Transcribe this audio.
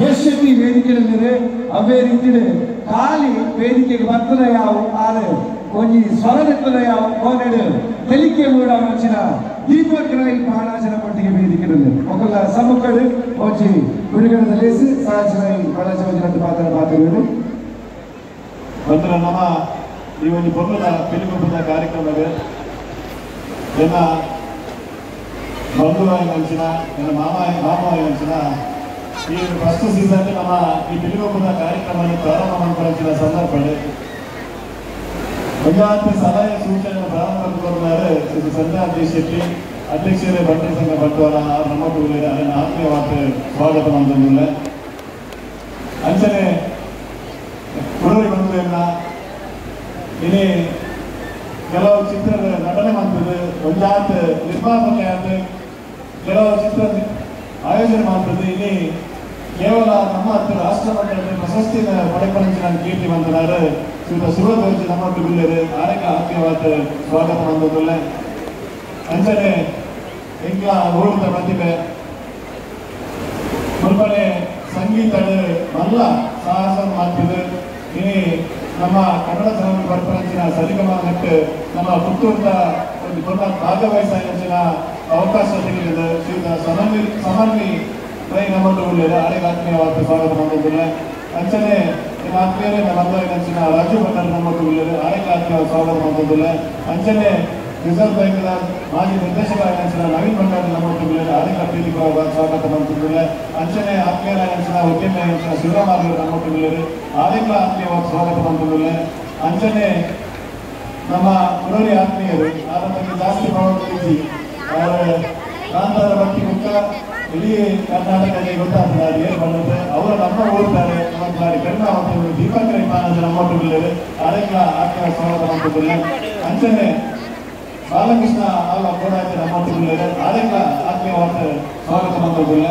Yash Shetty ವೇದಿಕೆಯಲ್ಲಿದೆ. ಅವೇ ರೀತಿಯಲ್ಲಿ ಖಾಲಿ ವೇದಿಕೆಗೆ ಬರ್ತದ ಯಾವ ಆರು ಒಂಜಿ ಸ್ವರದೆತ್ತದ ಯಾವ ಕೋನೆಡು ತೆಲಿಕೆ ಮೂಡ ಮಂಚಿನ ದೀಪಕ್ ರೈ ಪಾಣಾಜನ ಪಟ್ಟಿಗೆ ವೇದಿಕೆಯಲ್ಲಿ ఒకళ్ళ ಸಮ್ಮುಖಡು ಒಂಜಿ ಬಿಡುಗಡೆ ಲೇಸು ಸಹಜ ರೈ ಪಾಣಾಜ ಒಂಜಿ ಪಾತ್ರ ಪಾತ್ರ ಬಂದ್ರ ನಮ್ಮ ಈ ಒಂದು ಪೊರ್ಲದ ಪಿಲಿಗುಂಪದ ಕಾರ್ಯಕ್ರಮಕ್ಕೆ ಎನ್ನ ಬಂಧುವಾಗಿ ಮಂಚಿನ ಎನ್ನ ಮಾಮ ಮಂಚಿನ ಈ ಫಸ್ಟ್ ಸೀಸನ್ ನಮ್ಮ ಈ ಪಿಲಿಗುಂಪದ ಕಾರ್ಯಕ್ರಮ ಪ್ರಾರಂಭ ಮಾಡ್ಕೊಳ್ಳಿನ ಸಂದರ್ಭದಲ್ಲಿ ಒಂದಾದ ಸಲಹೆ ಸೂಚನೆ ಪ್ರಾರಂಭ ಮಾಡಿದ್ದಾರೆ ಶ್ರೀ ಸಂಜಯ್ ಜಿ ಶೆಟ್ಟಿ ಅಧ್ಯಕ್ಷರೇ ಬಂಟರ ಸಂಘ ಬಂಟ್ವಾಳ ನಮ್ಮ ಅದನ್ನು ಆತ್ಮೀಯವಾದ ಸ್ವಾಗತ ಮಾಡ್ತಂದಿಲ್ಲ. ಅಂಚನೆ ಕುಡೋರಿ ಬಂಧುಗಳನ್ನ ಇಲ್ಲಿ ಕೆಲವು ಚಿತ್ರದ ನಟನೆ ಮಾಡ್ತದೆ, ಒಂದಾದ ನಿರ್ಮಾಪಕ ಆದ ಕೆಲವು ಚಿತ್ರ ಆಯೋಜನೆ ಮಾಡ್ತದೆ. ಇಲ್ಲಿ ಕೇವಲ ನಮ್ಮ ಹತ್ರ ರಾಷ್ಟ್ರ ಮಟ್ಟದಲ್ಲಿ ಪ್ರಶಸ್ತಿ ಪಡೆಪಡಿಸಿದ ಕೀರ್ತಿ ಬಂದನಾರು ಶ್ರೀಯುತ ಶಿವದರ್ಜಿ ನಮ್ಮ ಬಿಲ್ಲರು ಆರಕ ಆತ್ಮೀಯವಾದ ಸ್ವಾಗತ ಬಂದದಲ್ಲ. ಅಂಚನೆ ಎಂಗ್ಲ ಓಡುತ್ತ ಪ್ರತಿಭೆ ಮುಲ್ಪನೆ ಸಂಗೀತ ಮಲ್ಲ ಸಾಹಸ ಮಾಡ್ತದೆ. ಇಲ್ಲಿ ನಮ್ಮ ಕನ್ನಡ ಜನರು ಬರ್ಪರಂಚಿನ ಸರಿಗಮ ನೆಟ್ಟು ನಮ್ಮ ಪುತ್ತೂರದ ಒಂದು ಪುನಃ ಭಾಗವಹಿಸಿನ ಅವಕಾಶ ಸಿಗಲಿದೆ. ಶ್ರೀಯುತ ಸಮನ್ವಿ ರೈ ನಮ್ಮನ್ನು ಉಳ್ಳೇರು ಆರೆಗೆ ಆತ್ಮೀಯವಾದ ಸ್ವಾಗತ ಮಾಡೋದಿಲ್ಲ. ಅಂಚನೆ ನಿಮ್ಮ ಆತ್ಮೀಯರೇ ನಮ್ಮ ಅಂಚಿನ ರಾಜು ಭಟ್ಟರು ನಮ್ಮನ್ನು ಉಳ್ಳೇರು ಆರೆಗೆ ಆತ್ಮೀಯವಾದ ಸ್ವಾಗತ ಮಾಡೋದಿಲ್ಲ. ಅಂಚನೆ ರಿಸರ್ವ್ ಬ್ಯಾಂಕ್ನ ಮಾಜಿ ನಿರ್ದೇಶಕ ಅಂಚಿನ ನವೀನ್ ಭಂಡಾರಿ ನಮ್ಮನ್ನು ಉಳ್ಳೇರು ಆರೆಗೆ ಪ್ರೀತಿಪೂರ್ವಕ ಸ್ವಾಗತ ಮಾಡ್ತಿದ್ದಿಲ್ಲ. ಅಂಚನೆ ಆತ್ಮೀಯರ ಅಂಚಿನ ಉದ್ಯಮಿ ಅಂಚಿನ ಶಿವರಾಮ ನಮ್ಮನ್ನು ಉಳ್ಳೇರು ಆರೆಗೆ ಆತ್ಮೀಯವಾದ ಸ್ವಾಗತ ಮಾಡ್ತಿದ್ದಿಲ್ಲ. ಅಂಚನೆ ನಮ್ಮ ಕುಡೋರಿ ಆತ್ಮೀಯರು ಅದರ ಬಗ್ಗೆ ಜಾಸ್ತಿ ಭಾವನೆ ಅವರ ಕಾಂತಾರ ಭಕ್ತಿ ಮುಖ ಇಡೀ ಕರ್ನಾಟಕಕ್ಕೆ ಗೊತ್ತಾಗ್ತದೆ ಅದು ಏನು ಬಂದದ್ದು ಅವರು ನಮ್ಮ ಓದ್ತಾರೆ ನಮ್ಮ ಬಾರಿ ಕಡಿಮೆ ಆಗ್ತದೆ. ದೀಪಕ್ ರೈ ಮಾನಸ ನಮ್ಮ ಒಟ್ಟಿಗೆ ಆರೆಗೆ ಆತ್ಮೀಯ ಸ್ವಾಗತ ಮಾಡ್ತಿದ್ದಿಲ್ಲ. ಅಂಚನೆ ಬಾಲಕೃಷ್ಣ ಅಲ್ಲ ಕೂಡ ನಮ್ಮ ಒಟ್ಟಿಗೆ ಆರೆಗೆ ಆತ್ಮೀಯವಾದ ಸ್ವಾಗತ ಮಾಡ್ತಿದ್ದಿಲ್ಲ.